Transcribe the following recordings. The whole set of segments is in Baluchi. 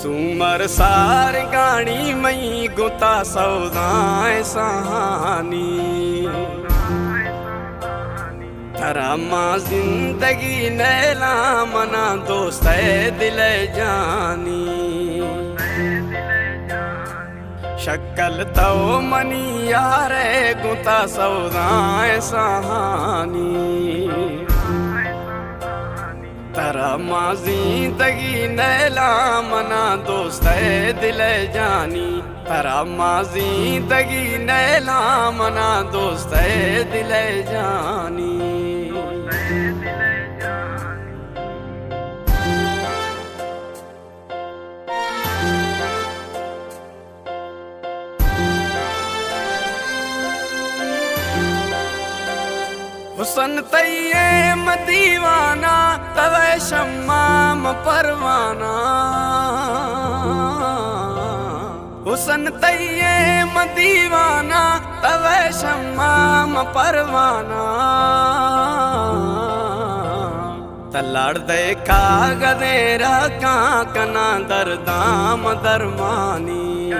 سومر سارگانی مئی گتا سودائیں سہانی، ترا ما زندگی نیلاں منا دوست اے دل ءِ جانی۔ شکل تو منی یار ءِ گتا سودائیں سہانی، ترا ما زندگی نیلاں منا دوست اے دل ءِ جانی، ترا ما زندگی نیلاں منا دوست اے دل ءِ جانی۔ حسن تئی ایں من دیوانہ، تو ئے شمع من پروانہ۔ حسن تئی ایں من دیوانہ، تو ئے شمع من پروانہ۔ تلاڑ دے کاغذیں رکاں کناں درداں من درمانی۔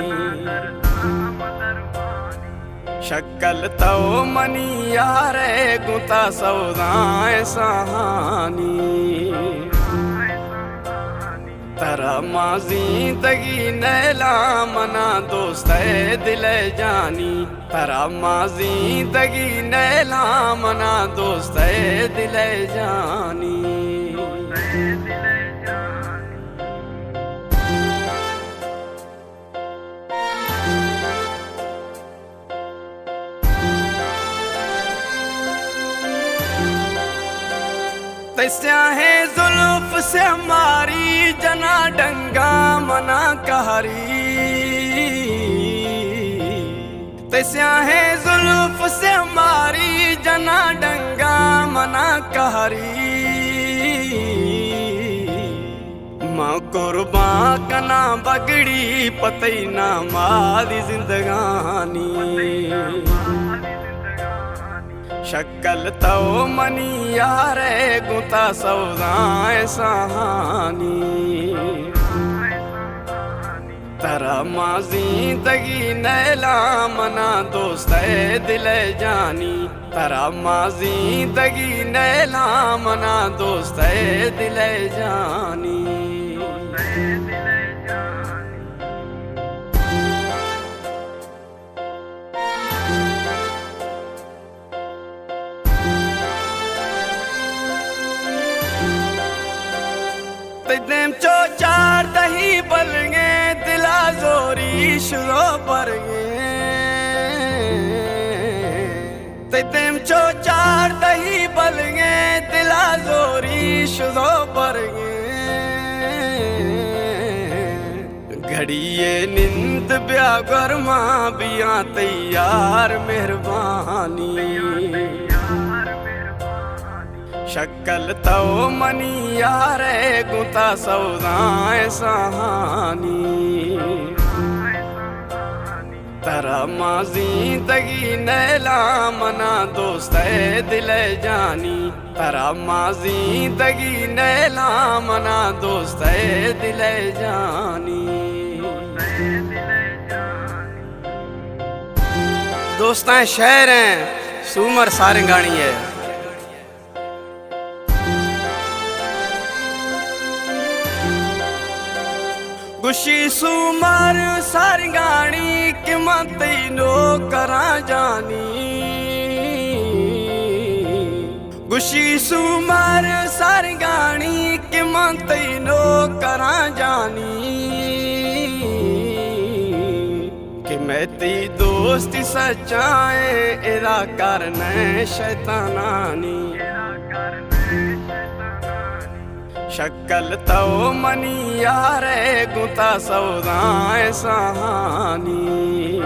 شکل تو منی یار ءِ گتا سودائیں سہانی، ترا ما زندگی نیلاں منا دوست اے دل ءِ جانی، ترا ما زندگی نیلاں منا دوست اے دل ءِ جانی۔ تئی سیاہیں زلف سیاہ ماری جناں ڈنگاں منا کہری۔ تئی سیاہیں زلف سیاہ ماری جناں ڈنگاں منا کہری۔ من قربان کناں بگڑی پہ تئی نام آدی زندگانی۔ شکل تو منی یار ءِ گتا سودائیں سہانی، ترا ما زندگی نیلاں منا دوست اے دل ءِ جانی، ترا ما زندگی نیلاں منا دوست اے دل ءِ جانی۔ تئی دیم چو چاردہی بلگیں دلا زوری شدو برگیں۔ تئی دیم چو چاردہی بلگیں دلا زوری شدو برگیں۔ گھڑی ءِ نند بیا گرما بیاں تئی یار مہربانی۔ شکل تو منی یار ءِ گتا سودائیں سہانی، ترا ما زندگی نیلاں منا دوست اے دل ءِ جانی، ترا ما زندگی نیلاں منا دوست اے دل ءِ جانی۔ دوستاں، شعر ایں سومر سارنگانی ءِ۔ گوشی سومر سارنگانی کہ من تئی نوکراں جانی۔ گوشی سومر سارنگانی کہ من تئی نوکراں جانی، کہ مئے تئی دوستی سچائیں، ادا کار نئے شیطانانی۔ شکل تو منی یار ءِ گتا سودائیں سہانی،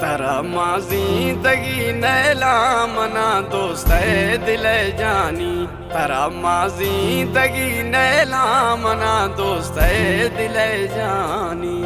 ترا ما زندگی نیلاں منا دوست اے دل ءِ جانی، ترا ما زندگی نیلاں منا دوست اے دل ءِ جانی۔